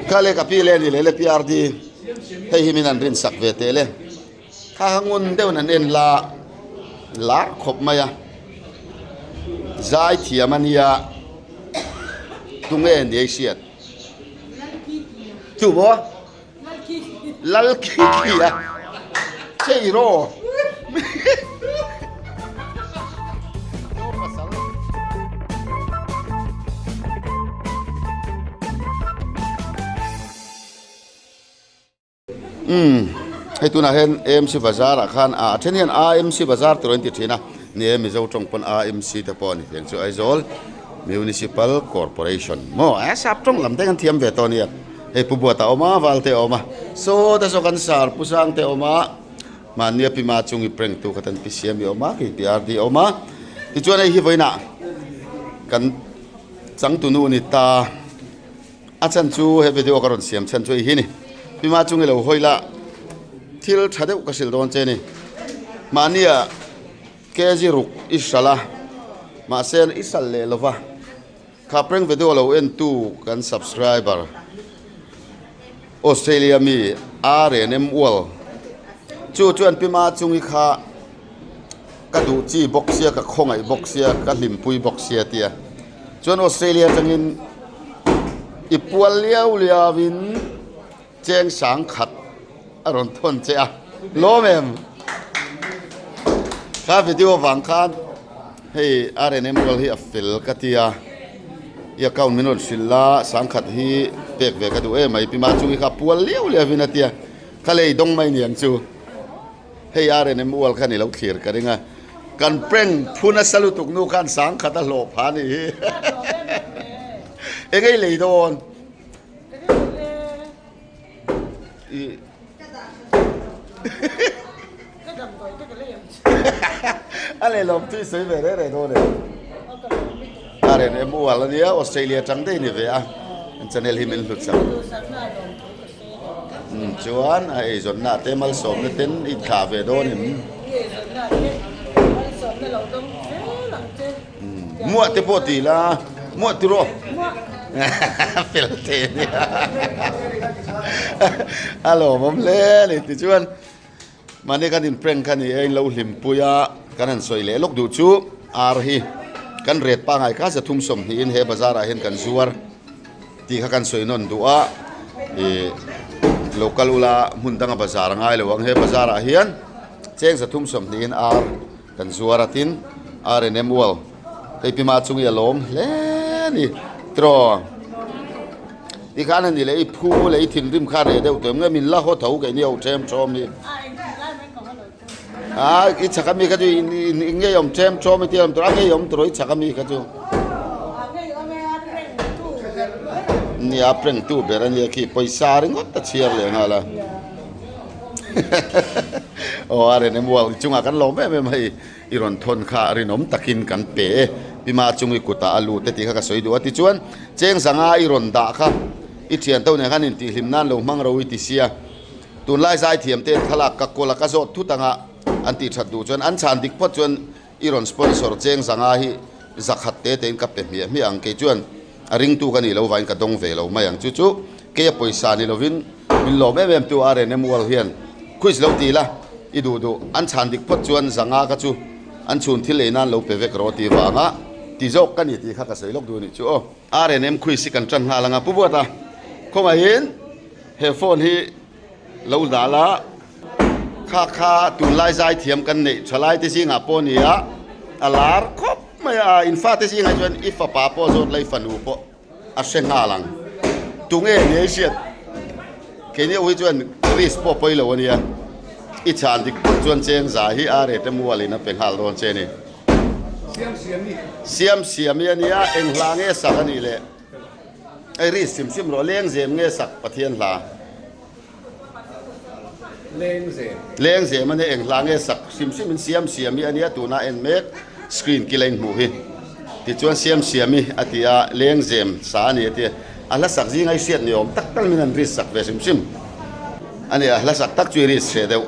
Kha le ka pi le ni le le PRD hei hi min an rin sak ve teh le. Kha kha ngun deuhin an en la lar khawp mai a. Zai thiam a nia tunge ni ei hriat. Chu maw? Lal khi khi a chei rawh. Umm hei tunah hian AMC bazar ah khan a then hian AMC bazar tur an ti thin a ni e Mizo tawng pawn AMC te pawh a ni thei ang chu Aizawl Municipal Corporation maw a sap tawng lam te kan thiam ve tawh a nia hei Pu Buata a awm a Val te a awm a saw te saw kan sar Pu Sang te a awm a mahnia Pi Ma chung i prank tu kha tan Pi Siami a awm a kei Pi RD a awm a tichuan hei hi vawiinah kan changtunu a ni ta. A chhan chu he video ka rawn siam chhan chu hei hi ni. Pima chung i lo hawi la, thil tha deuh ka hrilh dawn che ni. Mahnia kg ruk i hralh a, mahse i hralh leh lo va. Kha prank video lo en tu kan subscriber Australia mi RNM World chu chuan Pima chung i kha ka duh chi bawk sia, ka khawngaih bawk sia, ka hlimpui bawk sia tia. Chuan Australia atangin i pual liau liauin cheng sang khat a rawn thawn che a, lawm em? Kha video avang khan hei RNM rual hi a fel ka ti a, i account min rawn hrilh la, sang khat hi pek ve ka duh em mai, Pima chungi kha pual liau liauin a ti a, ka lei dawng mai niang chu. Hei RNM ual khan i lo thlir ka ring a, kan prank phu nasa lutuk nu khan sang khat a hlawh pha a nih hi. Eng ei lei dawn? A lei lawm tui sawi ve reh reh dawn e. RNM ual a nia, Australia tang daih a ni ve a, an channel hi min hlut sak. Chuan a eizawnna te malsawmna ten i thlah ve dawn em? Muah te pawh ti la, muah ti rawh. Fel thei a nia. A lawmawm hle a ni. Tichuan mahni kan in prank kha ni e, in lo hlimpui a, kan han sawi leh lawk duh chu ar hi kan ret pangngai kha 320 in he bazar ah hian kan zuar. Tih kha kan sawi nawn duh a, ih local ula hmun danga bazar a ngai lo ang he bazar ah hian cheng 320 in ar kan zuar a tin R and M ual hei pi mah chung hi a lawm hle a ni tiraw tikhan a ni leh i phu leh i thinrim kha reh deuh tawh em nge min la haw tho keini ho them thawm hi a i chhak ami kha chu i ngeiawm them thawm i tia awm tur a ngeiawm tur i chhak ami kha chu. Nia prank tu ber ania khi pawisa ringawt a chhiar leh nghal a aw a ren em ual chungah kan lawm em em hei i rawn thawn kha rinawm takin kan pe e pima chung i kutah a lut e tih kha ka sawi duh a tichuan cheng zanga i rawn dah kha i thian to nen khan intihhlim nan lo hmang ro i ti sia tunlai zaithiam te thlalak ka kawl a ka zawt thut anga an tih that duh chuan an chhan dik phawt chuan I rawn sponsor cheng zanga hi zakhat te tein ka pe hmiah hmiah ang. Kei chuan a ringtu ka nih lo vangin ka dawng ve lo mai ang. Chu chu kei a pawisa ni lovin min lawm em em tu RNM World hian quiz lo ti la, i duh duh an chhan dik phawt chuan zanga kha chu an chhun thil ei nan lo pe vek rawh ti vanga ti zawk ka ni tih kha ka sawi lawk duh a nih chu aw. RNM quiz hi kan tan nghal ang a. Pu Buata, khawngaihin he phone hi Lo dah la, kha kha tunlai zaithiam kan neih thalai te zingah pawh a ni a, a lar khawp mai a, in fate zingah chuan i fapa pawh zawt la i fanu pawh a hre nghal ang. Tunge ni ei hriat? Keini ho hi chuan risk pawh pawi lo a nia, i chhan dik phawt chuan cheng za hi a rete mualin a pe nghal dawn che a ni. Siam siami a nia, eng hla nge sak a nih le? Ei ri sim sim rawh, lengzem nge sak Pathian hla? Lengzem. Lengzem a nia, eng hla nge sak hrim hrim in siam siam hi a nia tuna en mek screen kila in hmuh hi. Tichuan siam siam hi a ti a, lengzem sa a ni a ti a, a hla sak zinga i hriat ni awm tak tal min an ri sak ve hrim hrim a ni, a hla sak tak chu i ri hreh deuh.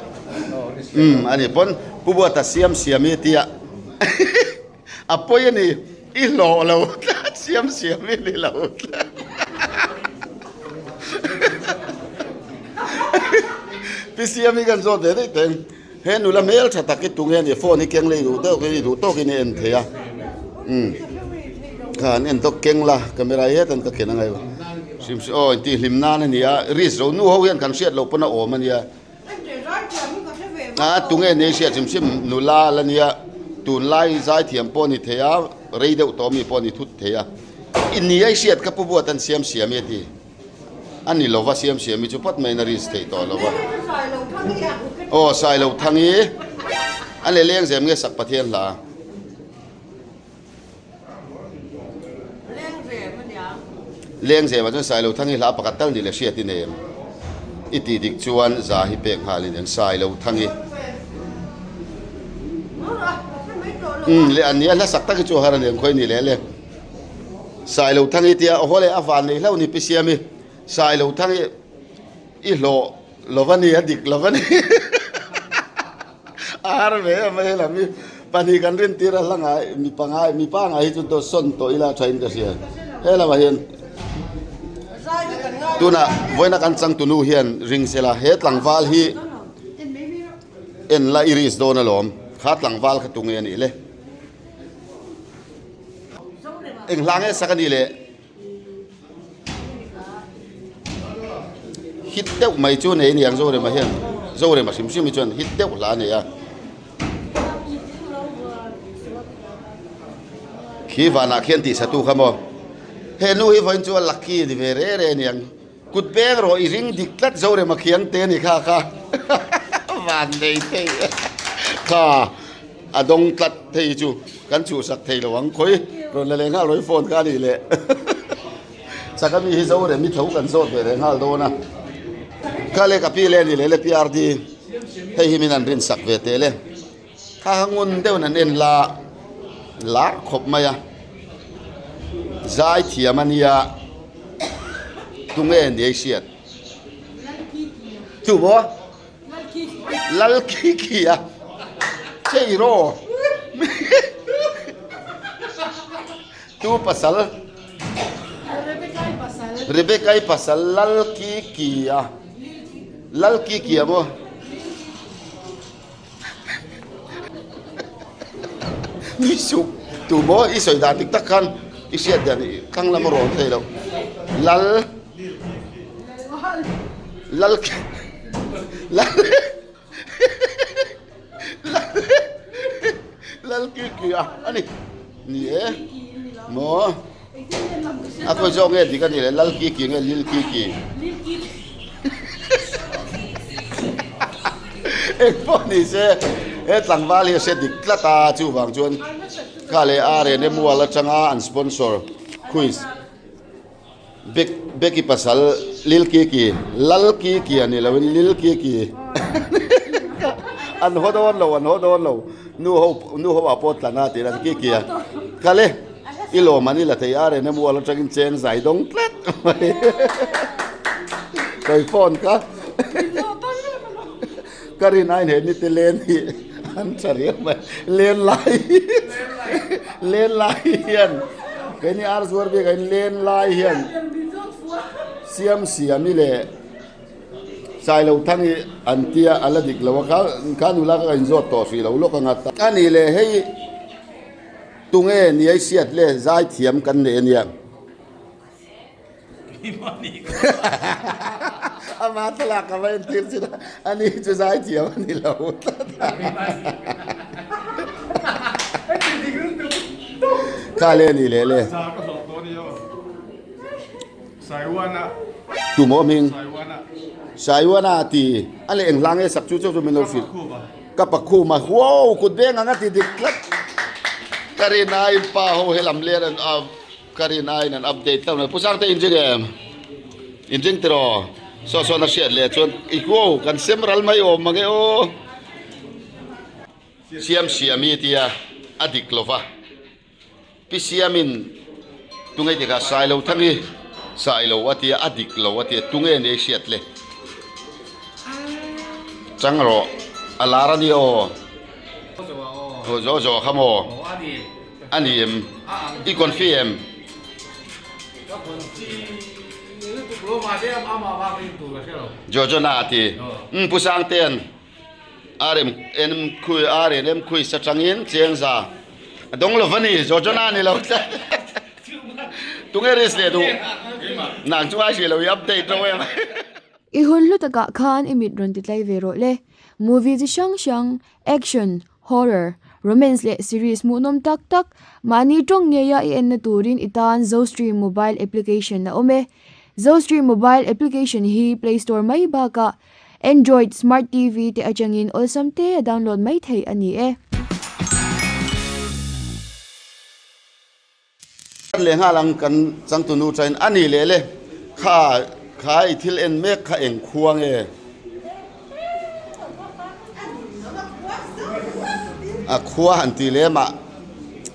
Umm a ni pawn Pu Buata siam siam hi a ti a. A pawi a ni, i hlawh lo tlat, siam siam i ni lo tlat. Pi Siami kan zawt ve daih teng. He nula hmel tha tak hi tunge a ni phone hi keng lei duh deuh hi duh tawkin i en thei a umm kha an en tawk keng la camera hi hetan ka ken angai lo hrim hrim aw intih hlim nan a ni a risk lo nu ho hian kan hriat loh pawn a awm a nia a tunge nei hriat hrim hrim nula la nia tunlai zaithiam pawh a ni thei a rei deuh tawh ami pawh a ni thut thei a i ni a i hriat ka pu buat an siam siam i a ti. A ni lova siam siam hi chu phawt maiin a risk theih tawh lo a. Aw Sailo Thangi a le leng zem nge sak Pathian hla. Leng zem ah chuan Sailo Thangi hla pakhat tal ni le hriat i nei em? I tih dik chuan za hi pek nghal in Sailo Thangi. Umm le an nia hla sak tak hi chu a har a ni ang khawi ni le le. Sailo Thang i tia aw le a van nei hlauh ni pi Siami Sailo Thang i i hlawh lo va ni a dik lo va ni a har ve em mai helam hi pahnih kan rin tir a hla ngai mi pangai mi pangai hi chu dawt sawn tawh ila tha in ka hria helamah hian tunah vawiina kan changtunu hian ring sela he tlangval hi en la i risk dawn alawm kha tlangval kha tunge a nih le. Eng hla nge sak a nih le? Hit deuh mai chu nei a ni ang Zorema hian Zorema hrim hrim hi chuan hit deuh hla a nei a. Khi vanah khian tih satu kha maw? He nu hi vawiin chu a lucky a ni ve re re a ni ang. Kut peng rawh i ring dik tlat Zorema khiang te ni kha kha van nei thei kha a dawng tlat thei chu kan chhuhsak thei lo ang khawi rawn la leh nghal rawih phone kha a nih leh chak ami hi Zorem i tho kan zawt ve leh nghal dawn a kha le ka pi le a ni leh le PRD hei hi min an rin sak ve teh le kha kha ngun deuhin an en la lar khawp mai a zai thiam a nia tunge ni ei hriat chu maw lal khi khi a chei raw tu pasal Rebecca i pasal lal ki ki a lal ki ki a maw. Nui suh tu maw i sawi dan dik tak khan i hriat dan i thlang lam a rawn thei lo lal lal lal lal ki ki a ani ni e maw a khawi zawk nge dik a ni le lal ki ki nge lil ki ki. Eng pawh ni se he tlangval hi a hre dik tlat a chuvang chuan kha leh a rene mual atanga an sponsor quiz bek beki pasal lil kiki lal kiki a ni loin lil kiki an haw dawn lo an haw dawn lo nu ho nu ho ah pawh tlan a tih dan kiki a kha le i lawm an i la thei a rene mual atangin cheng zai dawng tlat mai kawi phone kha ka rin aiin he nite len hi an tha riau mai len lai len lai hian keini ar zuar bik ah len lai hian siam siam i leh Sailo thang hi an tia a la dik lo a kha kha nula kha ka inzawt tawh hrih lo lawk anga a nih leh hei tunge niai hriat le zaithiam kan nei ania. Ama thlalak ka va entir chin a, ani chu zaithiam a ni lo tlat a. Kha le ni leh le. Tu maw hming? Saiwana ti a leh eng hla nge sak chu chu chu min lo hrilh. Ka pakhum a, wow kut beng ang a ti dik tlat. Ka rinaiin pa ho helam len an a. Ka rin aiin an update hlauh mai. Pu Sangte in ring em? In ring tiraw? Saw sawn a hriat leh chuan i wow kan sem ral mai awm mange aw. Siam siami tia a dik lova. Pi Siamin tunge tikah Sailo Thangi Sailo a tia a dik lo a tia tunge ni ei hriat le. Chang rawh a lar a ni aw. Aw zawh zawh kha maw? A ni em? I confi em? Ka confi. Jojona a ti. Umm Pu Sangtean RM N khui RNM quiz atangin chengza a dawng lo va ni Jojona ni lo tlat. Tunge risk leh duh? Nang chu ai hrih lo i update ro em. I hun hlu takah khan i mit rawn ti tlai ve rawh le. Movie chi hrang hrang, action, horror, romance leh series hmuhnawm tak tak mahni tawng ngeia i enna turin i tan Zostream mobile application a awm e. Zostream mobile application hi Play Store mai bakah Android Smart TV te atangin awlsam te a download mai theih a ni e. Leh nghal ang kan changtunu chain a ni leh le kha kha i thil en mek kha eng khua nge a khua han tih lem ah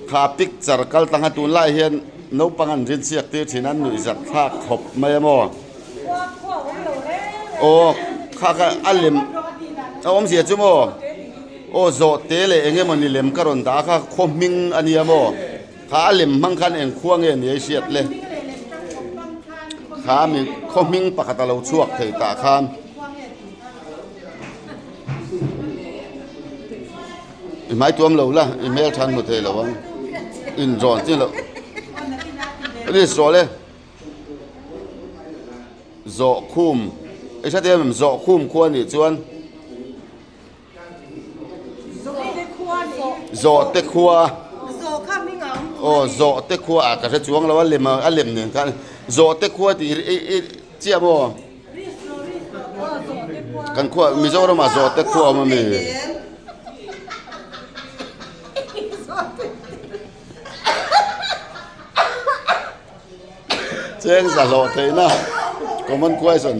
kha picture kal tlang a tunlai hian naupang an rin chhiak tir thin a an nuih zat thlak khawp mai a maw aw kha kha a lem a awmzia chu maw. Aw zawhte leh eng emaw ni lem ka rawn dah a kha khaw hming a nia maw? Kha a lem hmang khan eng khua nge ni ei hriat le? Kha mi khaw hming pakhat a lo chhuak thei tah khan. I hmai tuam lo la, i hmel than hmu thei lo ang. Inrawn chi loh. Risk rawh le. Zawhkhum, i hre thei em? Zawhkhum khua nih chuan. Zawhte khua aw zawhte khua ah ka hre chuang lo a lem a lem nen khan zawhte khua tih i i chiah maw kan khua Mizoram ah zawhte khua a awm ami Cheng za hlawh theihna common question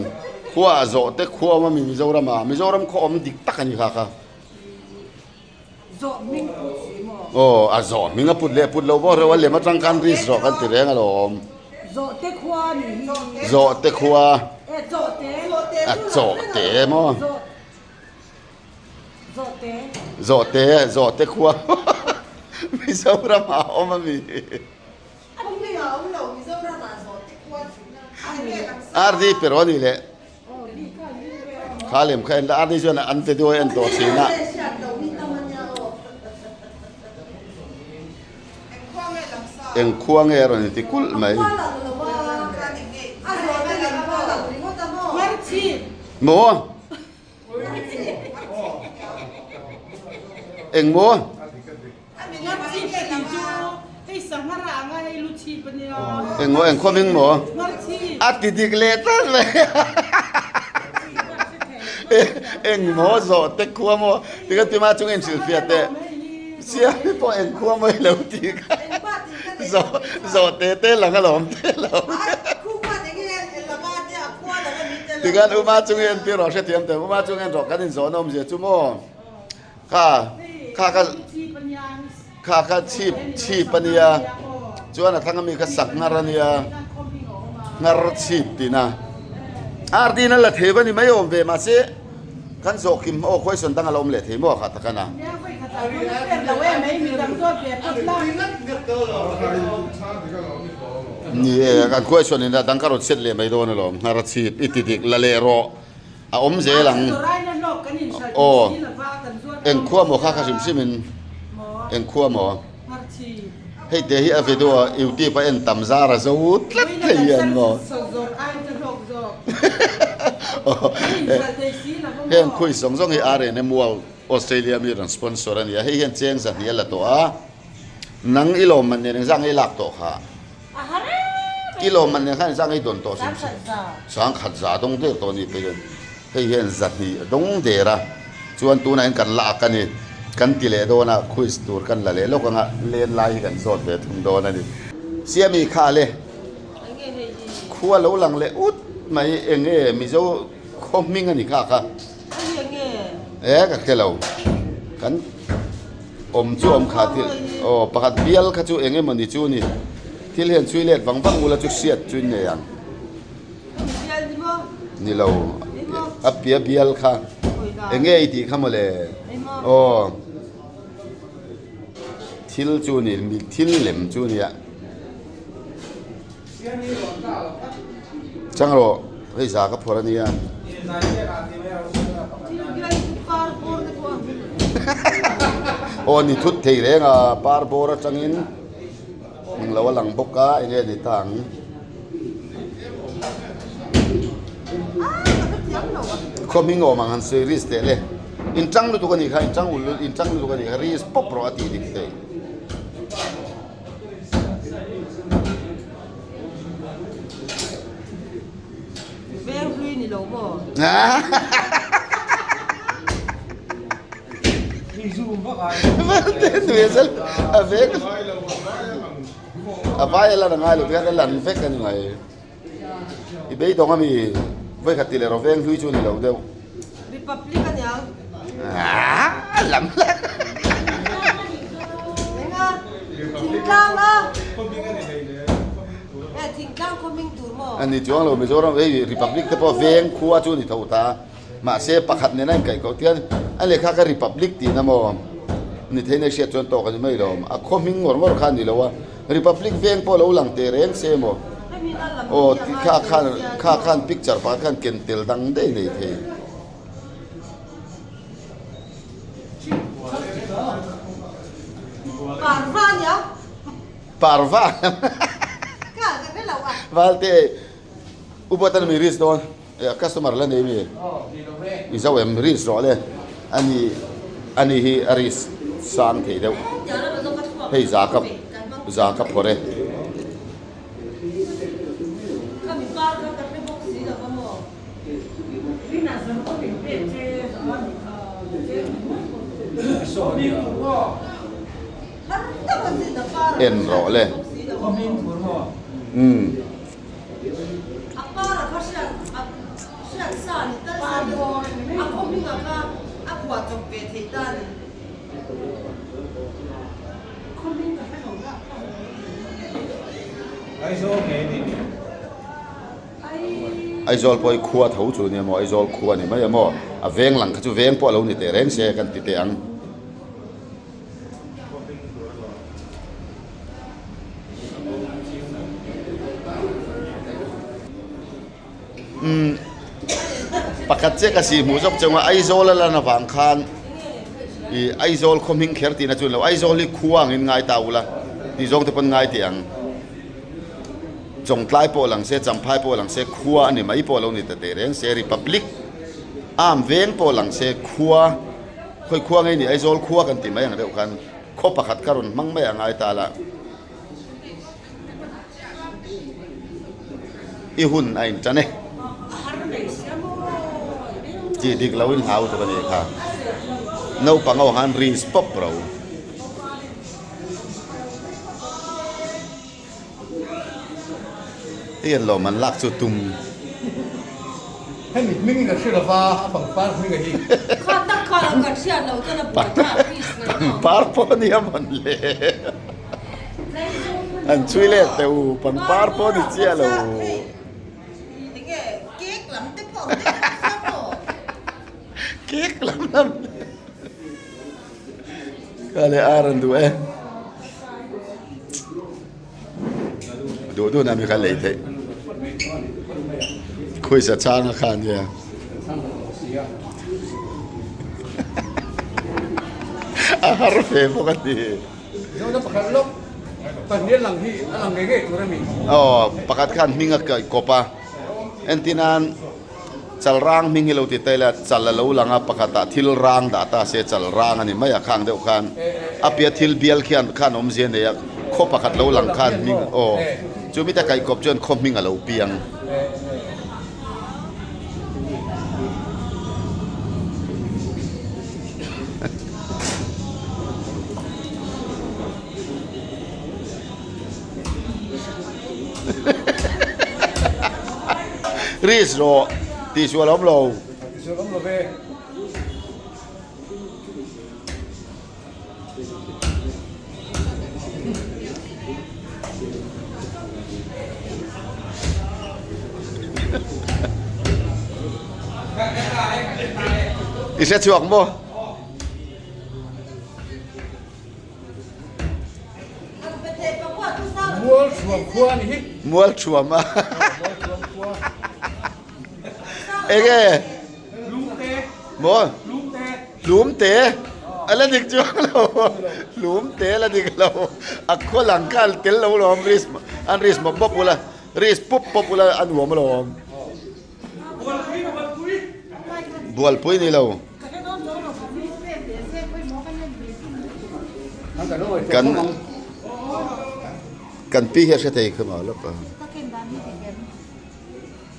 khua zawh te khua awm ami Mizoram ah Mizoram khaw awm dik tak a ni kha kha aw a zawh hming a put leh put lo pawh reuh a lem atang khan risk rawh kan ti reng alawm zawh te khua a chawh te maw zawh te zawh te khua Mizoram ah a awm ami. RD pero a ni leh kha lem kha en la RD chuan an video a en tawh thin a. Eng khua nge a rawn inti kulh mai. Maw? Eng maw? Eng maw eng khawm eng maw? A ti dik leh tlat mai. Eng maw zawh te khua maw? Tikhan tima chung in hrilhfiah teh. Siami pawh eng khua maw i lo ti kha. Zawh zawh te te lang alawm te lo. Tikhan Uma chung i entir rawh hrethiam teh. Uma chung en rawh kan inzawhna awmzia chu maw? Kha kha kha kha kha chhip chhip a nia chuan a thlang ami kha sak nghar a nia nghar chhip tihna ar din a la thei va ni mai awm ve mahse kan zawh kim aw question dang a la awm leh thei maw kha tak ana. Ni e kan question in a dang ka rawn chhiat leh mai dawn alawm nghar chhip i ti dik la leh rawh. A awm zel ang. Aw, eng khua maw kha kha hrim hrim in eng khua maw? Hei te hi a video a youtube a en tam zar a zo tlat thei hian maw? Heng khui zawng zawng hi RNM World Australia mi rawn sponsor a ni a, hei hian cheng zahnih a la tawh a, nang i lawmman nen engzah nge i lak tawh kha? I lawmman nen khan engzah nge i dawn tawh hrim hrim? Sangkhat za dawng der tawh a ni phei chuan hei hian zahnih a dawng der a, chuan tunah hian kan la ak a ni, kan ti leh dawn a, quiz tur kan la leh lawk ang a, len lai hi kan zawt ve thung dawn a ni. Siami kha le khua lo lang leh ut mai eng nge Mizo khaw hming a ni kha kha e ka hre lo kan Awm chu awm kha thil aw pakhat bial kha chu eng emaw ni chu ni thil hian chhui let vang vang ula chu hriat chu in nei ang ni lo a pia bial kha eng nge i tih kha mawle aw thil chu ni thil lem chu nia. Chang rawh, hei za ka phawrh a nia. Aw ni thut thei reng a, par bawr atangin eng lo a lang bawk a, enge ni ta ang. Khaw hming awm ang han sawi risk teh le. Inchang lutuk a nih kha, inchang ul inchang lutuk a nih kha, risk pawp rawh a tih dik thei. Veng hlui ni lo maw? A veng a vai a lan a ngai lo hian a lan vek a ni mai. I beidawng a mi vawikhat tih leh rawh veng hlui chu a ni lo deuh. Republic a niang. Aaa lam lam. Enga thingtlang a. E thingtlang khaw hming tur maw? A ni chuang lo Mizoram hei Republic te pawh veng khua chu a ni tho ta. Mahse pakhat nena inkaih koh tian a lehkha kha Republic tihna maw ni theihna hriat chuan tawk a ni mai lo. A khaw hming ngawr ngawr kha a ni lo a. Republic veng pawh lo lang teh reng se maw? Aw tih kha khan kha khan picture pakhat khan ken tel dang daih nei thei. Parva a nia. Parva Ka ka hre lo a. Valte Upa tan mi risk dawn customer la nei mi i zo em risk rawh le ani ani hi a risk sang thei deuh hei za ka za ka phawrh e. En rawh le umm. Aizawl pawh hi khua tho chu nia maw Aizawl khua ni mai a maw a veng lang kha chu veng pawh a lo ni teh reng se kan ti teh ang. Umm pakhat chiah ka sih hmuh zawk chauh a Aizawl a lan avang khan ih Aizawl khaw hming kher tihna chu a ni lo Aizawl hi khua angin ngai ta ula tih zawng te pawn ngai teh ang Chawngtlai pawh lang se Champhai pawh lang se khua a ni mai pawh lo ni ta teh reng se Republic arm veng pawh lang se khua. Khawi khua ngei ni Aizawl khua kan tih mai ang deuh khan khaw pakhat kha rawn hmang mai a ngai ta la. I hun a intan e. Tih dik lo in hlau tuk a nih kha. Naupang ho khan ris pawp ro. Hei an lawm an lak chu tum. Hemi hming in a hre lova a pangpar hming a hi. Kha tak kha lo kan hriat lo chuan a buai thlak piece mai tawh. Pangpar pawh a nia mawn le. An chhui let teh u pangpar pawh a ni chiah lo. Enge cake lam te pawh ang deuh ang sia maw. Cake lam lam. Ka leh ar an duh e. Duh duh na mi kha lei theih. Khuisa chang a kha nia. A har ve bawk a ni. Zohna pakhat lawk pahnih a lang hi a lang ngei ngei tur a ni. Aw pakhat khan hming a kawp a. Entirnan Chal rang hming hi lo ti ta ila, chal a lo lang a, pakhatah thil rang dah ta se chal rang a ni mai a, khang deuh khan a piah thil bial khian khan awmzia nei a, khaw pakhat lo lang khan hming aw chumi te kaihkawp chuan khaw hming a lo piang. Risk rawh tih sual awm lo. Tih sual awm lo ve. I hre chhuak maw? Mual thuam khua a ni hi. Mual thuam a. Mual thuam khua. Enge? Maw? Tlumte. A la dik chuang lo. Tlumte la dik lo. A khaw lang kha a tel lo lawm risk an risk mawp mawp ula risk pup pup ula a nuam alawm. Bualpui ni lo. Kan kan pi hi a hre thei kha maw lawk a.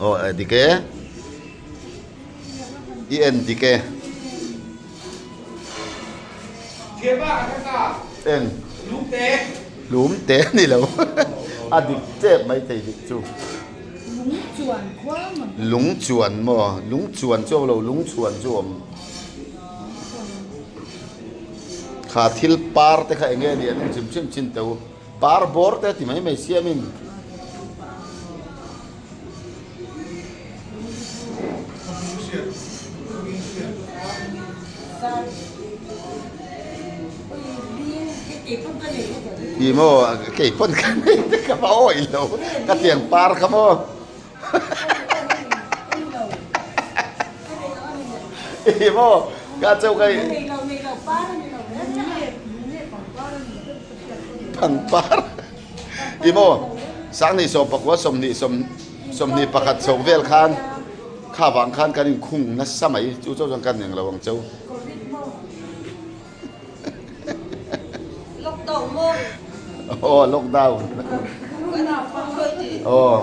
Aw eh dik e. I en dik e. Eng. Lumte ni lo. A dik tep mai thei dik chu. Lungchuan maw? Lungchuan chu a awm lo, lungchhuan chu a awm. Kha thil par te kha eng nge ni an en chim chim chin teu. Par bawr te ti mai mai siamin. Ti maw kei pawn ka nei te ka va awih lo ka tiang par kha maw i maw ka chau kai pangpar i maw sanghnih sawmpakua sawmhnih sawm sawmhnih pakhat chho vel khan kha vang khan kan inkhung nasa mai chu chauh chuan kan eng lo ang cheu. Aw lockdown aw.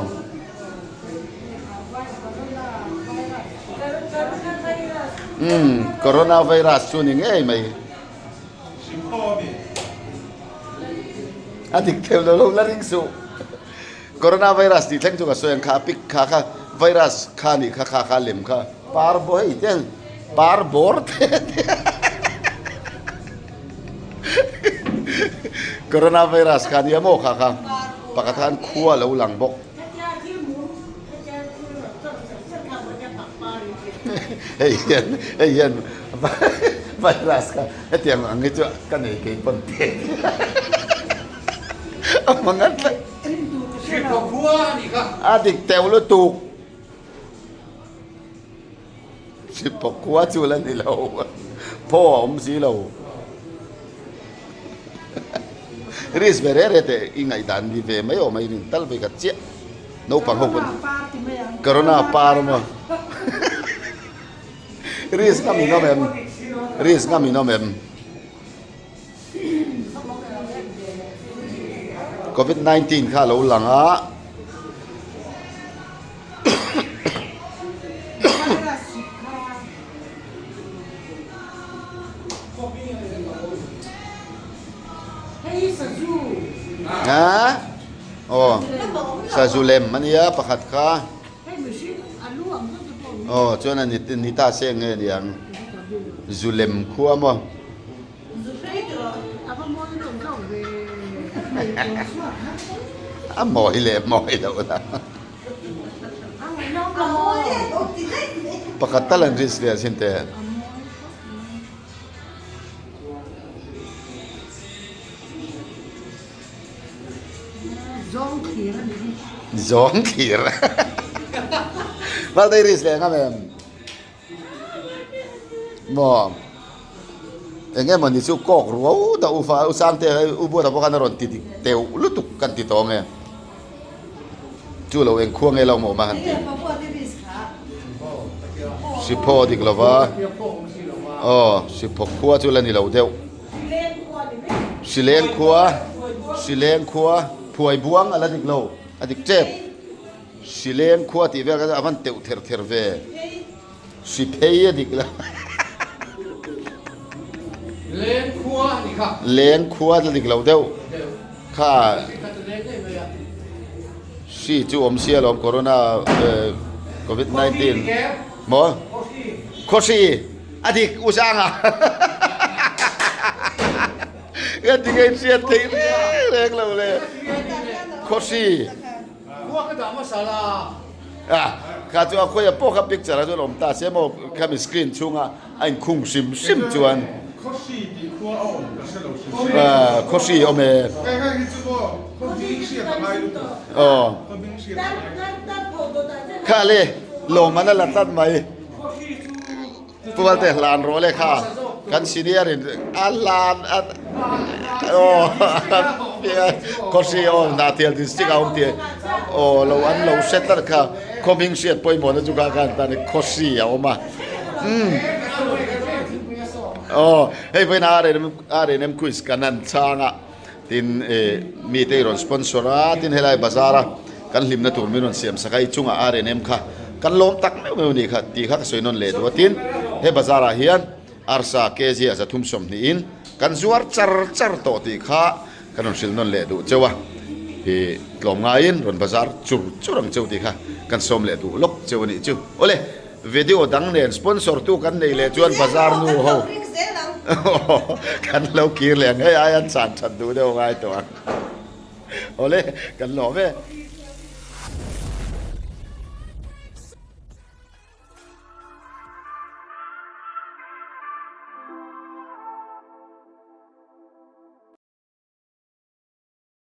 Umm corona virus chu ni ngei mai. A dik theuh lo lo la ring suh. Corona virus tih thleng chu ka sawi ang kha a pic kha kha virus kha nih kha kha kha lem kha par bawr hei te par bawr te Corona virus kha nia maw kha kha pakhat khan khua lo lang bawk. Hei hian hei hian virus kha hetiang ang hi chu ka nei kei pawn te a hmang a tlat. A dik teuh lutuk. Hriphaw khua chu la ni lo. Phaw a awm si lo. Risk ve reh reh teh i ngaihdan ni ve mai awm a i rin tal ve khat chiah. Naupang ho pawn Corona par maw. Risk ngam in awm em? Risk ngam in awm em? Covid 19 kha a lo lang a. A aw sazu lem a nia pakhat kha aw chuan a ni ta se nge niang zu lem khua maw. A mawi leh mawi loh la. Pakhat tal an risk ve asin te. Zawng thlir. Valtei risk leh ngam em? Maw eng emaw ni chu kawk ruau dah u fa u Sangte hei u Buata pawh khan a rawn ti dik teuh lutuk kan ti tawh ange chu lo eng khua nge lo maw awm a han ti Siphaw dik lo va aw Siphaw khua chu la ni lo deuh Sileng khua Sileng khua Phuai buang a la dik lo a dik tep. Sileng khua tih vel kha a van teuh ther ther ve. Si phei a dik lo. Leng khua a nih kha. Leng khua a dik lo deuh. Kha si chu awm sia lawm corona covid 19 maw khawhri a dik u Sanga. Ka ti ngei hriat theih reng reng lo le. Khawhri. Khua ka dah hmasa la. Ah, kha chu a khawi a pawh kha picture ah chuan awm ta se maw khami screen chhunga a inkhung hrim hrim chuan. Khawhri tih khua a awm ka hre lo hrim hrim. Ah, khawhri awm e. Hei hei hi chu maw khaw hming hriat a ngai lutuk. Aw. Khaw hming hriat a ngai. Kha le. Lawmman a la tlat mai. Pu Valte hlan rawh le kha kan senior in a hlan a aw khawhri aw Hnahthial district a awm tih aw lo an lo hre tlat kha khaw hming hriat pawimawh na chu kha khan tan khawhri a awm a umm aw hei vawiin RNM quiz kan han chhang a. Tin, eh, mite i rawn sponsor a, tin helai bazar a kan hlimna tur min rawn siam sak a, i chungah RNM kha kan lawm tak meuh meuh a nih kha tih kha ka sawi nawn leh duh a. Tin, he bazar ah hian arsa kg a 320 in kan zuar char char tawh tih kha kan rawn hrilh nawn leh duh cheu a, ih, tlawm ngaiin rawn bazar chur chur ang cheu tih kha kan sawm leh duh lawk cheu a nih chu. Awle. Video dang nen sponsor tu kan nei leh chuan bazar nu ho kan lo kir leh ang hei ai an chan that duh deuh ngai tawh ang. Awle kan lawm e.